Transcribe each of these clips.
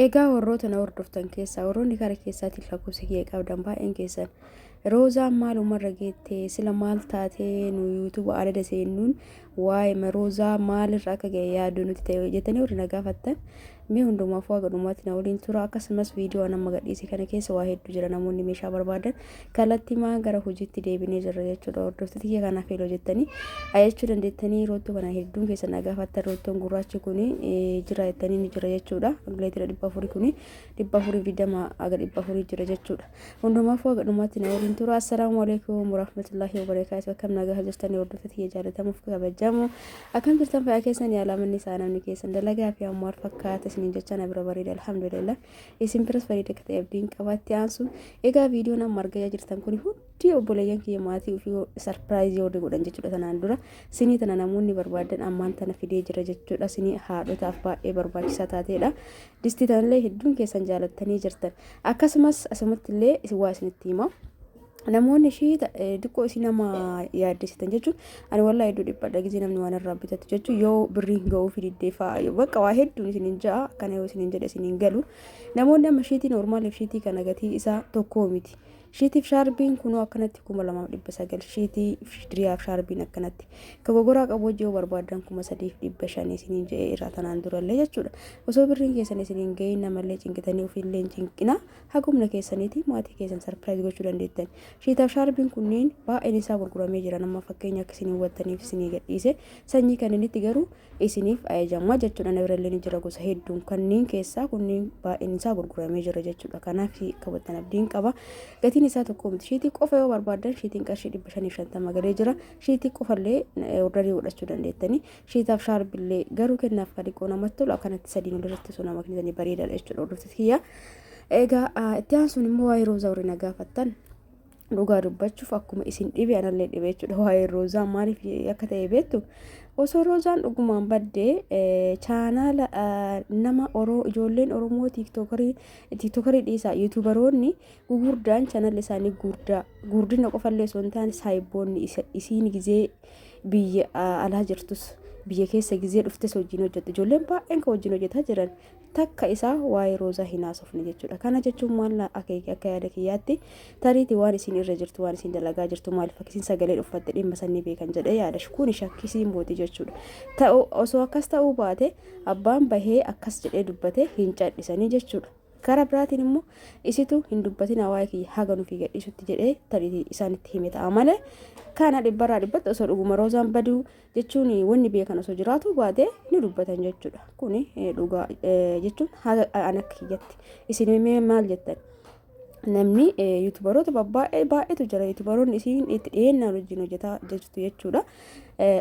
Egaa warroota na hordoftan keessaa warroonni kara keessaatiin lakkoofsa kiyya qabdan baay'een keessan Roozaan maalumarra geette sila maal taatee nu yuutuuba adada seennuun waa'ee Roozaa maalirra akka ga'e yaaduu nuti ta'e jettanii warri na gaafattan mee hundumaafuu haga dhumaatti na waliin tura. Akkasumas viidiyoo an amma gadhiise kana keessa waa hedduu jira. Namoonni meeshaa barbaadan kallattimaa gara hojiitti deebinee jirra jechuudha. Hordoftoota kiyya kanaaf heloo jettanii ajajachuu dandeettanii. Roottoo kana hedduun keessa na gaafattan. Roottoon gurraachi kun jira jettanii ni jira jechuudha. Leetira 400 kun 420 haga 400 jira jechuudha. Hundumaafuu haga dhumaatti na waliin tura. Assalaamu alaikum warahmatullahi wabarakaatu. Akkam nagaa jirtanii hordoftoota kiyya jaallatamuuf kabajamu? Akkam jirtan? Fayyaa keessan? Yaalamanni isaa namni keessan dalagaa fi ammaal fakkaata isiniin jecha na bira bareeda, alhamdulillah. Isin biras bareeda akka ta'e abdiin qabaatti aansu. Egaa viidiyoon amma argaa jirtan kun hundi obboleeyyan kiyya maatii ofii sarpiraayizii warri godhan jechuudha. Tanaan dura sinii tana namoonni barbaadan ammaan tana fidee jira jechuudha. Sinii haadhotaaf baay'ee barbaachisaa taateedha. Distii tanallee hedduun keessan jaalattanii jirtan. Akkasumas asumatti illee waa isinitti hima. Namoonni ishii xiqqoo isii nama yaaddessitan jechuun ani wallaahi hedduu dhiphadha gisee namni waan irraa bitatu jechuun yoo birriin ga'uu fi diddee fa'a bakka waa hedduun isiniin ja'a akkana yoo isiniin jedhe isiniin galu. Namoonni amma shiitii noormaaliif shiitii kana gatii isaa tokkoo miti. Shiitiif shaarbiin kunoo akkanatti 2900, shiitii diriyaaf shaarbiin akkanatti. Ka gogoraa qabu hojii yoo barbaadan 3500 isiniin jedhee irraa tanaan durallee jechuudha. Osoo birriin keessan isiniin ga'iin namallee cinqitanii ofiillee hin cinqina. Haga humna keessaniitiin maatii keessan sarpiraayiz gochuu dandeettan. Shiitaaf shaarbiin kunneen baay'een isaa gurguramee jira. Nama fakkeenya akka isin hubattaniif isinii gadhiise. Sanyii kanneenitti garuu isiniif ajajama jechuudha. Na birallee ni jira gosa hedduun. Kanneen keessaa kunneen baay'een isaa gurguramee jira jechuudha. Kanaaf akka hubattan abdiin qaba. Gatiin isaa tokko miti. Shiitii qofa yoo barbaaddan shiitiin qarshii 550 galee jira. Shiitii qofallee ordarii godhachuu dandeettanii. Shiitaaf shaarbillee garuu kennaaf kan xiqqoo namatti tolu akkanatti sadiin walirratti osoo nama kennitanii bareedaadha jechuudha hordoftoota kiyya. Egaa itti aansuun immoo waa'ee roozaa warri na gaafattan dhugaa dubbachuuf akkuma isin dhibe anallee dhibe jechuudha. Waa'ee roozaa maaliif akka ta'e beektu? Osoo roozaan dhugumaan baddee chaanaala nama oroo ijoolleen oromoo tiiktookarii tiiktookarii dhiisaa yuutuubaroonni gugurdaan chaanalli isaanii gurdaa gurdina qofallee osoo hin taane saayibboonni isiin gizee biyya alaa jirtus biyya keessa gizee dhuftes wajjin hojjettu ijoolleen baay'een kan wajjin hojjetaa jiran takka isaa waa'ee roozaa hin haasofne jechuudha. Kana jechuun maal akeeke? Akka yaada kiyyaatti tariitii waan isin irra jirtu, waan isin dalagaa jirtu, maaliif akka isin sagalee dhuffatte dhimma san ni beekan jedhee yaada. Kun shakkisiin mooti jechuudha. Ta'u osoo akkas ta'uu baate abbaan bahee akkas jedhee dubbate hin cadhisanii jechuudha. Karaa biraatiin immoo isitu hin dubbatinaa waa'ee kiyya haga nufi gadhiisutti jedhee tarii isaanitti hime ta'a malee kana dhibbarraa dhibbatti osoo dhuguma roozaan baduu jechuun wanni beekan osoo jiraatu baate ni dubbatan jechuudha. Kuni dhugaa jechuun haga an akka kiyyatti. Isin mee maal jettan? Namni yuutubaroota baay'ee baay'eetu jira. Yuutubaroonni isiin itti dhiyeennaan wajjin hojjetaa jirtu jechuudha.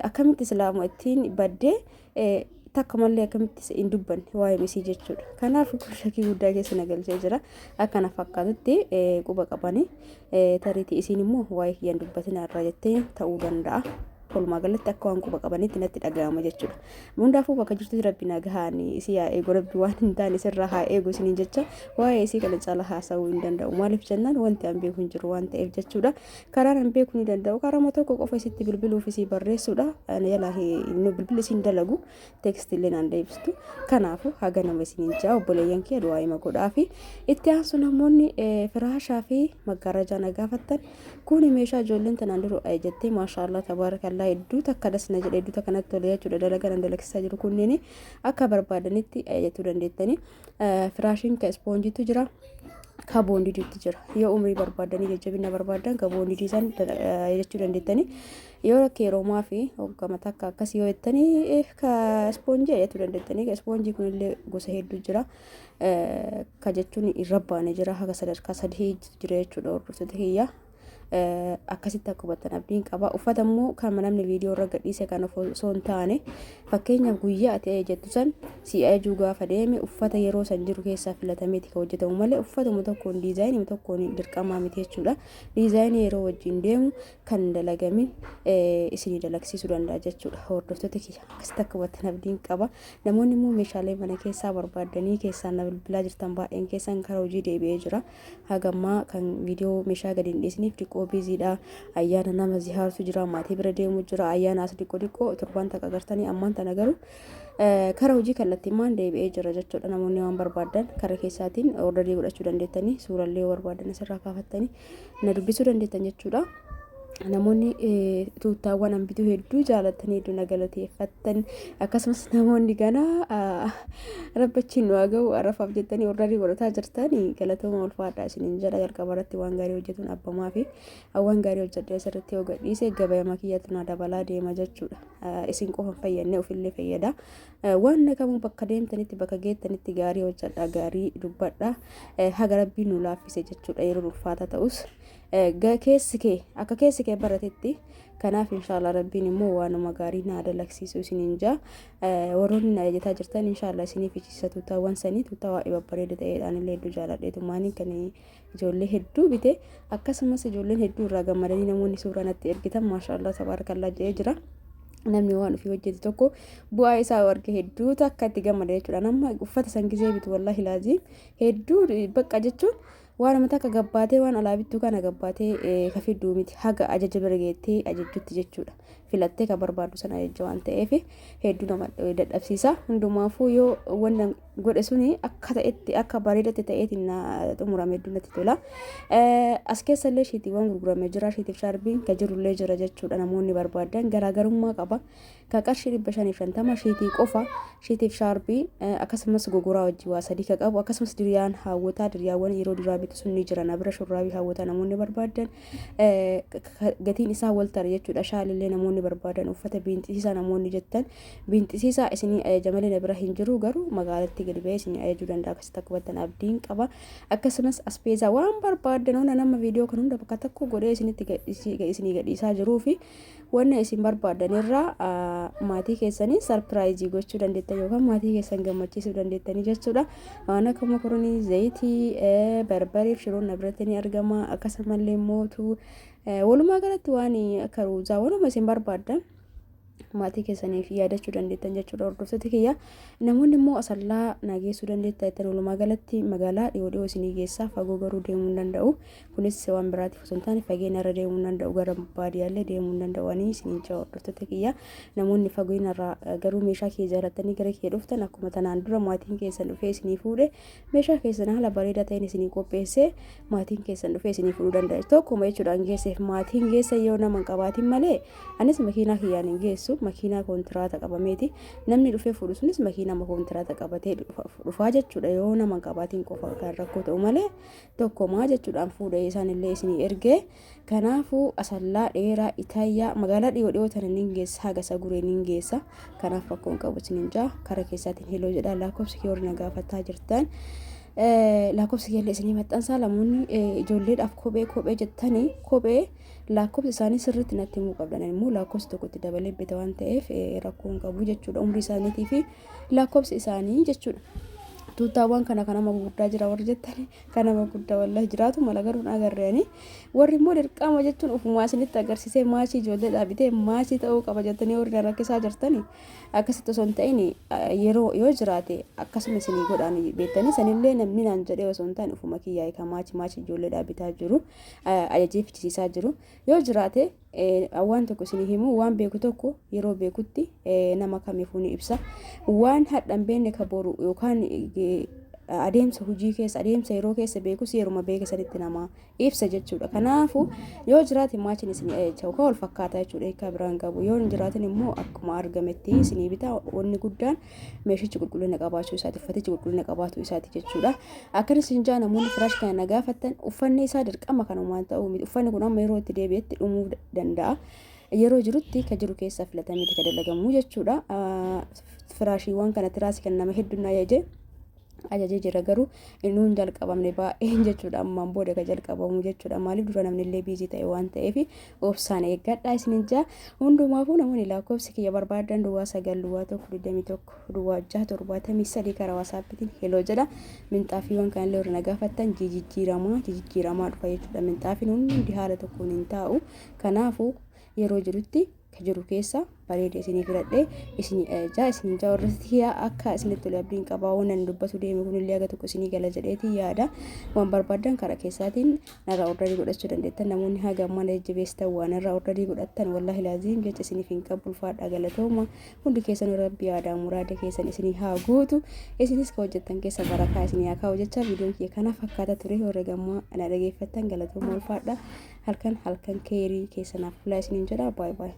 Akkamitti islaama ittiin baddee takka mallee akkamitti hin dubbanne waa'ee misii jechuudha. Kanaaf kun shakkii guddaa keessa na galchee jira. Akka na fakkaatutti quba qabanii tariitii isiin immoo waa'ee kiyyaan dubbatina irraa jettee ta'uu danda'a. Walumaa galatti akka waan quba qabanitti natti dhaga'ama jechuudha. Hundaafuu bakka jirtutti rabbi nagahaan isii haa eegu, rabbi waan hin taane sirraa haa eegu isiniin jecha waa'ee isii kana caala haasa'uu hin danda'u. Maaliif jennaan wanti an beeku hin jiru waan ta'eef jechuudha. Karaan an beeku ni danda'u. Karama tokko qofa isitti bilbiluuf isii barreessuudha. Ana jalaa bilbilli isiin dalagu teeksti illee naan deebistu. Kanaafuu haga nama isiniin ja'a obboleeyyan kiyya du'aa hima godhaafi. Itti aansu namoonni firaashaa fi maggaarrajaa na gaafattan kuni meeshaa ijoolleen tanaan dura jettee maashaallah tabaarakallaa hedduu takka das na jedhe, hedduu takka natti tole jechuudha. Dalagaa nan dalagsiisaa jiru kunneen akka barbaadanitti jechuu dandeettanii. Firaashiin ka ispoonjiitu jira. Ka boondiitu jira. Yoo umrii barbaadanii jajjabina barbaadan ka boondii san jechuu dandeettanii. Yoo rakkee yeroomaa fi hoggama takka akkasii yoo jettanii ka ispoonjii jechuu dandeettanii. Ka ispoonjii kunillee gosa hedduu jira. Ka jechuun irra baane jira haga sadarkaa sadii jira jechuudha hordoftoota kiyya. Akkasitti akka hubattan abdiin qaba. Uffata immoo kan namni viidiyoo irra gadhiise kan osoo hin taane fakkeenyaaf guyyaa ati jettu san si ajajuu gaafa deeme uffata yeroo san jiru keessaa filatameeti kan hojjetamu malee uffatuma tokkoon diizaayinii tokkoon dirqamaa miti jechuudha. Diizaayinii yeroo wajjin deemu kan dalagamin isinii dalagsiisuu danda'a jechuudha. Hordoftoota kiyya akkasitti akka hubattan abdiin qaba. Namoonni immoo meeshaalee mana keessaa barbaaddanii keessaan na bilbilaa jirtan baay'een keessan karaa hojii deebi'ee jira. Haga ammaa kan viidiyoo meeshaa gadi hin dhiisniif diqqoo biiziidha. Ayyaana nama zihaartu jira, maatii bira deemu jira. Ayyaana as diqqoo diqqoo torbaan takka gartanii ammaan tana garuu Kara hojii kallattiimaan deebi'ee jira jechuudha. Namoonni waan barbaadan kara keessaatiin ordarii godhachuu dandeettanii suurallee yoo barbaadan asirraa kaafattanii na dubbisuu dandeettan jechuudha. Namoonni tuuttaawwan an bituu hedduu jaalattanii hedduu na galateeffattan akkasumas namoonni ganaa rabbachiin nu haa ga'u arafaaf jettanii ordarii godhataa jirtan galatooma ulfaadhaa isiniin jedha. Jalqaba irratti waan gaarii hojjetuun abbamaa fi waan gaarii hojjedhee asirratti yoo gadhiise gabayama kiyyatti na dabalaa deema jechuudha. Isin qofa hin fayyadne ofillee fayyada. Waan kamuu bakka deemtanitti bakka geettanitti gaarii hojjedha gaarii dubbadha. Haga rabbiin nu laaffise jechuudha yeroo ulfaataa ta'us keessi kee akka keessi kee baratetti kanaaf inshaallah rabbiin immoo waanuma gaarii naa dalagsiisu isiniin jaa. Warroonni na ajajataa jirtan inshaallah isinii fichisiisa tuutaawwan sanii tuutaa waa'ee babbareeda ta'eedhaan illee hedduu jaaladheetumaanii kan ijoollee hedduu bite akkasumas ijoolleen hedduu irraa gammadanii namoonni suuraa natti ergitan maashaallah tabaarakallaa jedhee jira. Namni waan ofii hojjete tokko bu'aa isaa yoo arge hedduu takka itti gammada jechuudha. Nama uffata san gizee bitu wallaahi laaziim hedduu bakka jechuun waan takka gabbaatee waan alaa bittuu kana gabbaatee ka fidduu miti haga ajaja bira geettee ajajjutti jechuudha. Filattee ka barbaaddu sana ajajja waan ta'eef hedduu nama dadhabsiisa. Hundumaafuu yoo wanna godhe suni akka ta'etti akka bareedatti ta'eetiin na xumurame hedduu natti tola. As keessa illee shiitiiwwan gurguramee jira. Shiitiif shaarbiin ka jirullee jira jechuudha namoonni barbaadan garaagarummaa qaba. Ka qarshii 550 shiitii qofa shiitiif shaarbii akkasumas gogoraa wajjin waa sadii ka qabu akkasumas diriyaan haawwotaa diriyaawwan yeroo duraa bitu sun ni jira na bira shurraabii haawwotaa namoonni barbaadan gatiin isaa wal tara jechuudha. Shaalillee namoonni barbaadan uffata biinxisiisaa namoonni jettan Biinxisiisaa isinii ajaja malee na bira hin jiru garuu magaalatti gadi ba'ee isinii ajajuu danda'a akkasitti akka hubattan abdiin qaba. Akkasumas aspeezaa waan barbaaddan hunda nama viidiyoo kan hunda bakka tokko godhee isinitti isinii gadhiisaa jiruu fi wanna isin barbaaddan irraa maatii keessanii sarpiraayizii gochuu dandeettan yookaan maatii keessan gammachiisuu dandeettanii jechuudha. Waan akka mokoroonii, zayitii, barbaree fi shiroon na biratti ni argama. Akkasumallee mootuu walumaa galatti waan akka ruuzaa waanuma isin barbaaddan maatii keessaniif yaadachuu dandeettan jechuudha hordoftoota kiyya. Namoonni immoo asallaa na geessuu dandeetta jettan walumaa galatti magaalaa dhiyoo dhiyoo isinii geessaa fagoo garuu deemuu hin danda'u. Kunis waan biraatiif osoo hin taane fageenya irra deemuu hin danda'u gara baadiyyaallee deemuu hin danda'u ani isiniin jira hordoftoota kiyya. Namoonni fageenya irraa garuu meeshaa kiyya jaalattanii gara kiyya dhuftan akkuma tanaan dura maatiin keessan dhufee isinii fuudhe meeshaa keessan haala bareedaa ta'een isinii qopheessee maatiin keessan dhufee isinii fuudhuu danda'a. Tokkuma jechuudhaan geesseef maatiin geessa yoo nama hin qabaatin malee anis makiinaa kiyyaan hin geessu makiinaa kontiraata qabameeti namni dhufee fuudhu sunis makiinaa kontiraata qabatee dhufaa jechuudha yoo nama hin qabaatin qofa kan rakkoo ta'u malee tokkomaa jechuudhaan fuudhee isaanillee isinii ergee Kanaafuu Asallaa, Dheeraa, Itaayyaa, magaalaa dhiyoo dhiyoo tana nin geessa haga Saguree nin geessa. Kanaaf rakkoo hin qabu isinin jaa. Kara keessaatiin heloo jedhaa lakkoofsi kee warri na gaafataa jirtan. Lakkoofsi kee illee isinii maxxansaa lamoonni ijoolleedhaaf kophee kophee jettanii kophee lakkoofsa isaanii sirriitti natti himuu qabdan. Immoo lakkoofsi tokko itti dabalee bita waan ta'eef rakkoo hin qabu jechuudha. Umrii isaaniitii fi lakkoofsi isaanii jechuudha. Tuuttaawwan kana kan nama gurguddaa jira warri jettanii kan nama guddaa wallahi jiraatu mala garuu hin agarre ani warri immoo dirqama jechuun ofumaa isinitti agarsiisee maachii ijoollee dhaabitee maachii ta'uu qaba jettanii warri na rakkisaa jirtani akkasitti osoo hin ta'in yeroo yoo jiraate akkasuma isinii godhaan beektanii sanillee namni naan jedhee osoo hin taane ofuma kiyyaa kan maachii maachii ijoollee dhaabitaa jiru ajajee fichisiisaa jiru yoo jiraate waan tokko isinii himu waan beeku tokko yeroo beekutti nama kamiifuu ni ibsa waan hadha hin beekne ka boru yookaan adeemsa hojii keessa adeemsa yeroo keessa beekus yeruma beeke sanitti nama ibsa jechuudha kanaafu yoo jiraate maachiin isinii ajaja yookaan wal fakkaataa jechuudha hiikaa biraan qabu yoo hin jiraatin immoo akkuma argametti isinii bita wanni guddaan meeshichi qulqullina qabaachuu isaati uffatichi qulqullina qabaachuu isaati jechuudha. Akkana isin jaa namoonni firaash kana na gaafattan uffanni isaa dirqama kanumaan ta'uu miti uffanni kun amma yeroo itti deebi'etti dhumuu danda'a. Yeroo jirutti ka jiru keessaa filatameeti ka dalagamu jechuudha. Firaashiiwwan kana tiraasii kan nama hedduun na ajaje. Ajajee jira garuu innuu hin jalqabamne baay'een jechuudha ammaan booda ka jalqabamu jechuudha maaliif dura namni illee biizii ta'e waan ta'eef obsaan eeggadha isinin jaa hundumaafuu namoonni lakkoofsi kiyya barbaadan duwwaa 9 duwwaa 1 21 duwwaa 6 73 karaa waasaappiitiin heloo jedha minxaafiiwwan kanallee warri na gaafattan jijijjiiramaa jijijjiiramaa dhufa jechuudha minxaafiin hundi haala tokkoon hin taa'u kanaafuu yeroo jirutti ka jiru keessa Bareeda isinii filadhe isinii ajajaa isiniin jaa warri kiyya akka isinitti tole abdiin qabaa waan ani dubbatu deeme kunillee haga tokko isinii gala jedheetii yaada waan barbaaddan karaa keessaatiin narraa ordarii godhachuu dandeettan namoonni haga ammaa na jajjabeessitan waan narraa ordarii godhattan wallaahi laaziim jecha isiniif hin qabu ulfaadhaa galatooma hundi keessanuu rabbi yaadaa muraada keessan isinii haa guutu isinis ka hojjettan keessa barakaa isinii haa kaa'u jecha viidiyoon kiyya kana fakkaata ture warra gammaa na dhageeffattan galatooma ulfaadhaa halkan halkan keerii keessanaaf bulaa isiniin jedha baay baay.